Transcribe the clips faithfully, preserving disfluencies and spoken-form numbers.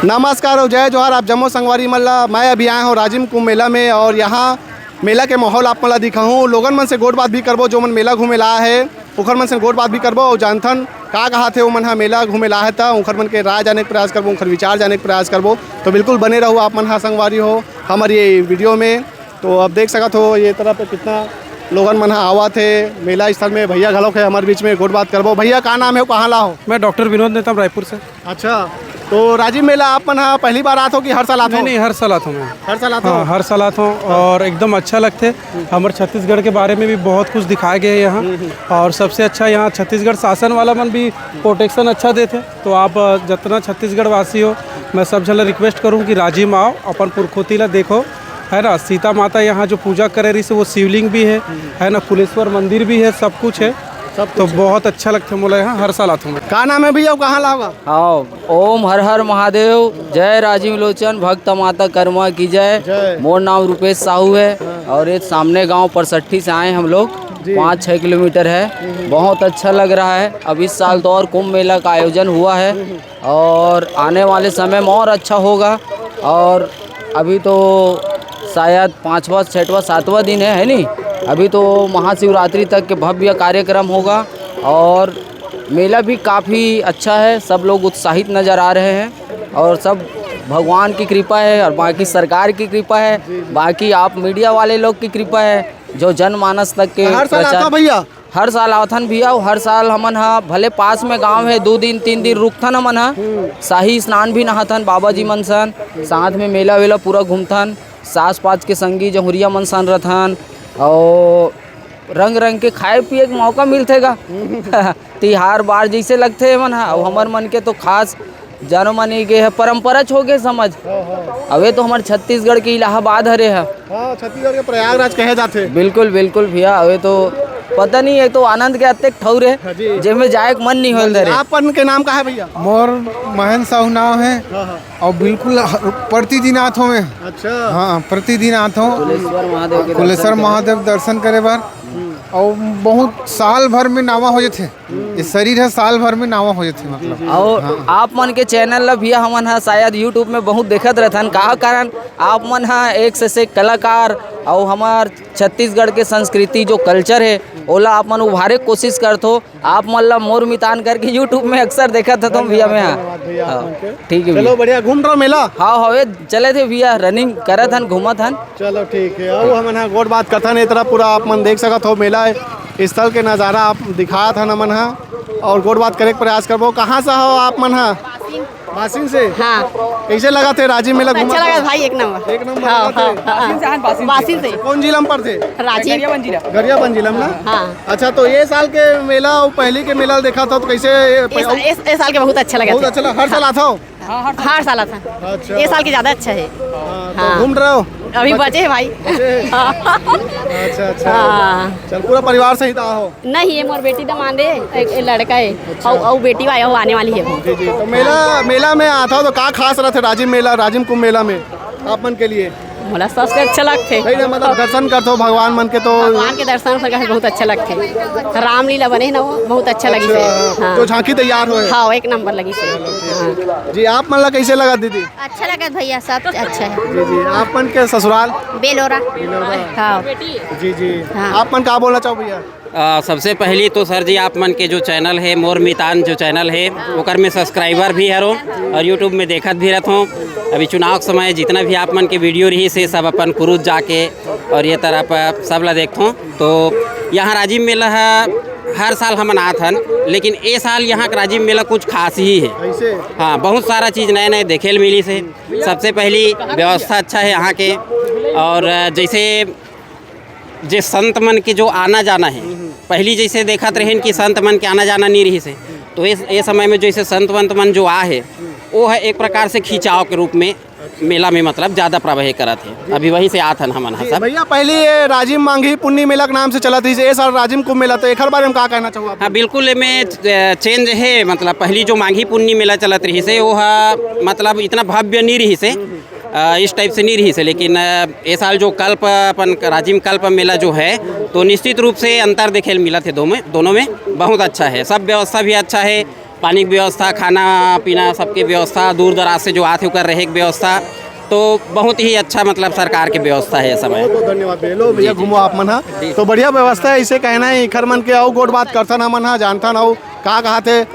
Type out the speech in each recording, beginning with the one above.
नमस्कार और जय जोहार, आप जम्मो संगवारी मन ला। मैं अभी आए हूँ राजिम कुंभ मेला में और यहाँ मेला के माहौल आप मन ला दिखाहूँ। लोगन मन से गोठ बात भी करबो, जो मन मेला घूमे ला आए हे, ओखर मन से गोठ बात भी करबो और जानथन का कहाथे ओ मन ह मेला घूमे ला आए हे, त ओखर मन के राय जाने के प्रयास करबो, ओखर विचार जाने के प्रयास करबो। तो बिल्कुल बने रहू आप मन ह संगवारी हो हमर ये वीडियो में। तो अब देख सकत हो ये तरफ कितना लोगन मन ह आवत हे मेला स्थल में। भैया घलोक हे हमर बीच में, गोठ बात करबो। भैया का नाम हे, कहाँ ला हो? मैं डॉक्टर विनोद नेताम, रायपुर से। अच्छा, तो राजिम मेला आप मन ह पहली बार आत हो कि हर साल आत हो? नहीं, नहीं, हर साल आत हो मैं। हर साल आत हो? हाँ, हर साल आत हो और एकदम अच्छा लगथे। हमर छत्तीसगढ़ के बारे में भी बहुत कुछ दिखाए गए हे यहाँ। और सबसे अच्छा यहाँ छत्तीसगढ़ शासन वाला मन भी प्रोटेक्शन अच्छा देथे। तो आप, अ, जतना छत्तीसगढ़ वासी हो, मैं सब झन ला रिक्वेस्ट करूँ कि राजिम आओ, अपन पुरखोती ला देखो, है ना। सीता माता यहाँ जो पूजा करे रहिस हे, वो शिवलिंग भी है, है ना, कुलेश्वर मंदिर भी है, सब कुछ है। सब तो कुछ है। बहुत अच्छा लगथे मोला यहाँ, हर साल आथों मैं। का नाम है भैया, कहाँ ला होगा? हाँ, ओम हर हर महादेव, जय राजीव लोचन, भक्त माता कर्मा की जय। जय। मोर नाम रुपेश साहू है। हाँ। और ये सामने गांव परसठी से आए हम लोग, जी। पाँच छः किलोमीटर है। हम्म। बहुत अच्छा लग रहा है। अब इस साल तो और कुंभ मेला का आयोजन हुआ है। हम्म। और आने वाले समय में और अच्छा होगा। और अभी तो शायद पाँचवा, छठवा, सातवां दिन है, है नी? अभी तो महाशिवरात्रि तक के भव्य कार्यक्रम होगा और मेला भी काफ़ी अच्छा है, सब लोग उत्साहित नज़र आ रहे हैं और सब भगवान की कृपा है और बाकी सरकार की कृपा है, बाकी आप मीडिया वाले लोग की कृपा है, जो जनमानस तक के हर साल आता प्रचार भैया? हर साल आवथन भैया, अउ हर साल हमन ह भले पास में गांव है, दो दिन तीन दिन रुकथन हमन ह, हम्म। शाही स्नान भी नहाथन बाबा जी मन सन, साथ में मेला वेला पूरा घूमथन, सास पास के संगी जहुरिया मन सन रथन, अउ रंग रंग के खाए पिए के मौका मिलथे गा। तिहार बार जैसे लगथे हमन ह, अउ हमर मन के तो खास जानो माने गे हे, परंपरा च हो गे समझ। हाँ, हाँ। अवे तो हमर छत्तीसगढ़ के इलाहाबाद हरे ह। हाँ, छत्तीसगढ़ के प्रयागराज कहे जाथे। बिल्कुल, बिल्कुल भैया, अवे तो पता नहीं, ये तो आनंद के अतेक ठौर हे, हाँ जी। जेमे जाए के मन नहीं होल धरे। आपन के नाम का है भैया? मोर महेंद्र साहू नाम है। हाँ, हाँ। और बिल्कुल हर, प्रतिदिन आथों मैं। अच्छा। हाँ, प्रतिदिन आथों। कुलेश्वर महादेव के कुलेश्वर दर्शन करे। महादेव दर्शन करे बर। हम्म। और बहुत साल भर में नावा हो जाथे। ये शरीर ह साल भर में नावा हो जाथे, मतलब। अउ हाँ। आप मन के चैनल ला भैया हमन ह शायद YouTube में बहुत देखत रहथन। का कारण? आप मन ह एक से, से एक कलाकार अउ हमर छत्तीसगढ़ के संस्कृति जो कल्चर हे, ओला आप मन उभारे के कोशिश करथो। आप मन ला मोर मितान करके YouTube में अक्सर देखत हथों भैया मैं ह। धन्यवाद भैया आप हाँ, मन के। ठीक है चलो भैया। बढ़िया, घूम रहो मेला। हाँ, हवे चले थे भैया, रनिंग करत हन, घूमत हन। चलो ठीक है, अउ हमन ह गोठ बात कथन, ए तरफ पूरा आप मन देख सकत हो मेला स्थल के नज़ारा आप दिखात हन हमन ह, अउ गोठ बात करे के प्रयास करबो। कहाँ से हो आप मन ह? बासिन से। हाँ। कैसे लगा थे राजिम मेला घूमत अच्छा लगा हो? भाई, एक नंबर। एक नंबर हाँ, लगा थे। हाँ, हाँ। बासिन से। कौन जिला में पड़थे? राजिम। गरियाबंद जिला। गरियाबंद जिला में ना? हाँ। अच्छा, तो ये साल के मेला अउ पहली के मेला देखा था तो कैसे ये इस, इस, इस साल के बहुत अच्छा लगा बहुत था। अच्छा लगा। हर साल आता हो? हाँ, हर साल। हर साल आता। अच्छा। ये साल के ज्यादा अच्छा है। हाँ, तो हाँ। घूम रहे हो? अभी बचे हैं भाई। बचे हैं? हाँ। अच्छा, अच्छा। हाँ। चल, पूरा परिवार सहित आए हो? नहीं, ये मोर बेटी दमांद है, एक, एक लड़का है। अच्छा। और, और बेटी आया, वो आने वाली है। जी, जी। तो मेला, मेला में आता हो तो का खास रहता है राजिम मेला, राजिम कुंभ मेला में आप मन के लिए? मोला सबसे अच्छा लगथे। नहीं, नहीं, मतलब दर्शन करथो भगवान मन के तो भगवान के दर्शन करके बहुत अच्छा लगथे। रामलीला बने हे ना, वो बहुत अच्छा लगिस हे। अच्छा, हाँ। जो झांकी तैयार होए। हाँ, एक नंबर लगिस हे। हाँ। जी, आप मन ला कैसे लगा दीदी? अच्छा लगा भैया, सब अच्छा है। जी, जी, आप मन के ससुराल? बेलोरा। बेलोरा। हाँ। जी, जी। हाँ। आप मन का बोलना चाहो भैया? अ, सबसे पहली तो सर जी, आप मन के जो चैनल है, मोर मितान जो चैनल है, ओकर में सब्सक्राइबर भी हरो और YouTube में देखत भी रहत हों। अभी चुनाव के समय जितना भी आप मन के वीडियो रहिस हे, सब अपन कुरूद जाके और ये तरफ सब ला देखत हों। तो यहाँ राजिम मेला ह, हर साल हमन आत हन, लेकिन ए साल यहाँ के राजिम मेला कुछ खास ही है। कैसे? हाँ, बहुत सारा चीज़ नए नए देखे ल मिलिस हे। सबसे पहली व्यवस्था अच्छा है यहाँ के, और जैसे जे संत मन के जो आना जाना है, हम्म, हम्म। पहली जैसे देखत रहेन कि संत मन के आना जाना नहीं रहिस हे, तो ये, ये समय में जैसे संत वंत मन जो आ है, हम्म। वो है एक प्रकार से खिंचाव के रूप में अच्छा। मेला में मतलब ज़्यादा प्रवाह करत है। जी। अभी वहीं से आत हन हमन ह जी, सब। भैया, पहले ये राजिम मांगी पुन्नी मेला के नाम से चलत रहिस हे, ये साल राजिम कुंभ मेला, तो एकर बारे में का कहना चाहो आप? हाँ, बिल्कुल, एमे, अ, चेंज है, मतलब पहली जो मांगी पुन्नी मेला चलत रहिस हे, वो ह, मतलब इतना भव्य नहीं रहिस हे। हम्म, हम्म। अ, इस टाइप से नहीं रहिस हे, लेकिन, अ, ए साल जो कल्प अपन राजिम कल्प मेला जो है, तो निश्चित रूप से अंतर देखे ल मिलत हे दो में, दोनों में बहुत अच्छा है, सब व्यवस्था भी अच्छा है, पानी के व्यवस्था, खाना पीना, सबके व्यवस्था, दूर दराज से जो आथे ओकर रहे के व्यवस्था, तो बहुत ही अच्छा, मतलब, सरकार के व्यवस्था है ये समय। बहुत बहुत धन्यवाद भैया। लो भैया, जी, जी। घूमो आप मन हा। जी। तो बढ़िया व्यवस्था है, इसे कहना है इखर मन के। अउ गोठ बात करथन हमन हा, जानथन अउ का कहाथे।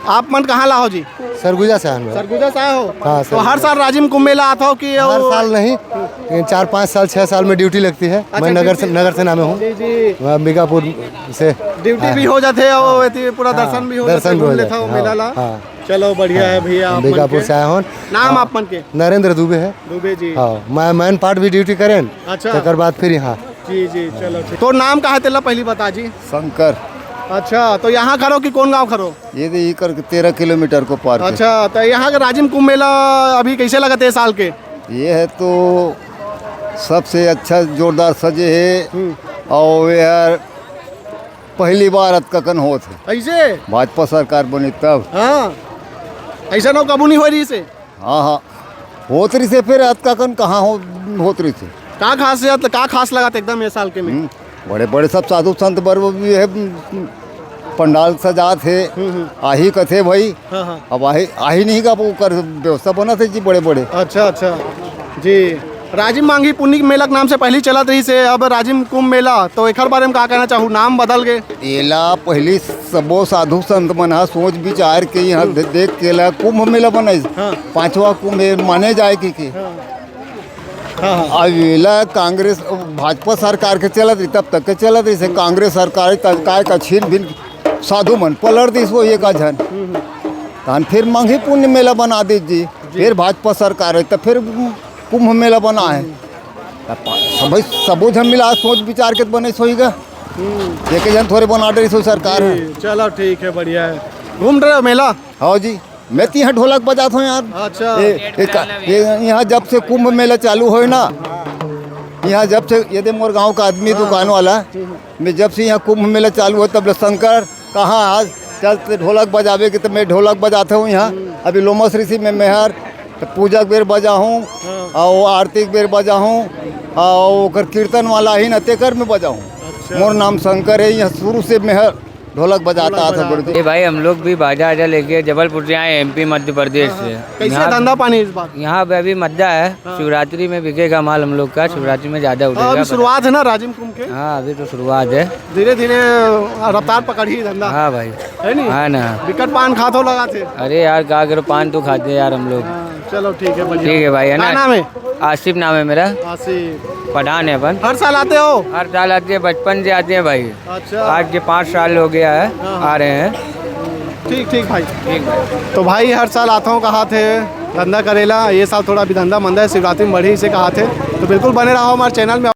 आप मन कहाँ ला हो जी? सरगुजा से आए हैं। सरगुजा से आए हो? हाँ, तो हर सरगुजा। साल राजिम कुंभ मेला आत हो कि हर वो साल नहीं, लेकिन चार पाँच साल, छह साल में ड्यूटी लगती है। अच्छा, मैं नगर से, ड्यूटी। नगर सेना में हूँ। जी, जी। मैं अंबिकापुर से ड्यूटी आया भी हूँ। हो जाते हो, हाँ। एती पूरा हाँ, दर्शन भी हो दर्शन जाते, भी हो घूम जाते, लेता हो हाँ, मेला ला। हाँ। चलो, बढ़िया है हाँ, भैया, आप मन अंबिकापुर के। से आए हूँ। नाम हाँ। आप मन के? नरेंद्र दुबे है। दुबे जी। हाँ, मैं मैन पार्ट भी ड्यूटी करें, अच्छा। तकर बाद फिर यहाँ। जी, जी, चलो, ठीक। तो नाम का है तेला पहली बता जी। शंकर। अच्छा, तो यहाँ खरो कि कौन गाँव खरो? ये तो ये करके तेरह किलोमीटर को पार के। अच्छा, तो यहाँ के राजिम कुंभ मेला अभी कैसे लगत है साल के? ये है तो सबसे अच्छा जोरदार सजे है। हम्म। और यार पहली बार अतका कन होत है। ऐसे? भाजपा सरकार बनी तब। हाँ, ऐसा ना कबू नहीं हो रही से। हाँ, हाँ, होत रही से फिर अतका कन कहाँ हो, होत रही से। का खासियत, का खास लगा था एकदम ये साल के में? हम्म, बड़े बड़े सब साधु संत बर भी है, पंडाल सजात हे, हम्म, हम्म। आही कथे भाई, हाँ, हाँ। अब आही, आही नहीं का, वो कर व्यवस्था बनत हे जी बड़े बड़े। अच्छा, अच्छा। जी। राजिम मांगी पुन्नी मेला के नाम से पहली चलत रही से, अब राजिम कुंभ मेला, तो एकर बारे में का कहना चाहू? नाम बदल गए। एला पहली सबो साधु संत मन हा सोच विचार के यहाँ हम्म। दे-, देख के ला कुंभ मेला बनाइस। हाँ। पांचवा कुंभ ए माने जाए के, के। हाँ। हाँ, हाँ। अब एला कांग्रेस, भाजपा सरकार के चलत रही, तब तक के चलत रही से। कांग्रेस सरकार तब काय का छीन भिन साधु मन पलट दिस वो एक झन। हम्म, हम्म। तहन फिर मांगी पुन्नी मेला बना दीस जी। जी। फिर भाजपा सरकार है, तो फिर कुंभ मेला बना है। हम्म। तब पा-, सबै, सबो झन मिला सोच विचार के बने सोई गा। हम्म। एक झन थोड़े बना डरिस हो सरकार है। जी, चलो ठीक है, बढ़िया है। घूम रहे हो मेला? हाँ जी। मैं तो यहाँ ढोलक बजात हूँ यार। अच्छा। ये, ये का-, ये यहाँ जब से कुंभ मेला चालू होय ना, यहाँ जब से, ये दे मोर गांव का आदमी, हाँ, दुकान वाला, मैं जब से यहाँ कुंभ मेला चालू हो, तब ले शंकर, कहाँ आज चल ते ढोलक बजावे के, तो मैं ढोलक बजाता हूँ यहाँ। अभी लोमस ऋषि में मेहर, तो पूजा के बेर बजा हूँ, हाँ। और आरती के बेर बजा हूँ, और ओकर कीर्तन वाला ही ना, तेकर में बजा हूँ। अच्छा। मोर नाम शंकर है, यहाँ शुरू से मेहर ढोलक बजाता ढोलक था बजाता। गुरुजी। ये भाई, हम लोग भी बाजा वाजा लेके जबलपुर से आए, एमपी मध्य प्रदेश हाँ, हाँ। से। कैसे यहाँ धंधा पानी इस बार? यहाँ पे अभी मद्दा है, हाँ। शिवरात्रि में बिकेगा माल हम लोग का, हाँ। शिवरात्रि में ज़्यादा हाँ, उठेगा अभी पता। शुरुआत है ना राजिम कुंभ के। हाँ, अभी तो शुरुआत है। धीरे धीरे रफ्तार पकड़ही धंधा। हाँ भाई। है नी? हाँ ना। बिकट पान खात हो लगा थे। अरे यार, का करो, पान तो खाते हैं यार हम लोग। हाँ, चलो ठीक है, बढ़िया। ठीक है भाई, है ना? क्या नाम है? आसिफ नाम है मेरा। आसिफ। पठान है अपन। हर साल आते हो? हर साल आते हैं, बचपन से आते हैं भाई। अच्छा। आज के पाँच साल हो गया है, हाँ, हाँ। आ रहे हैं। ठीक, ठीक भाई। ठीक भाई। तो भाई हर साल आता हूँ, कहा थे धंधा करेला, ये साल थोड़ा अभी धंधा मंदा है, शिवरात्रि में बढ़ी इसे कहा थे। तो बिल्कुल बने रहो हमारे चैनल में।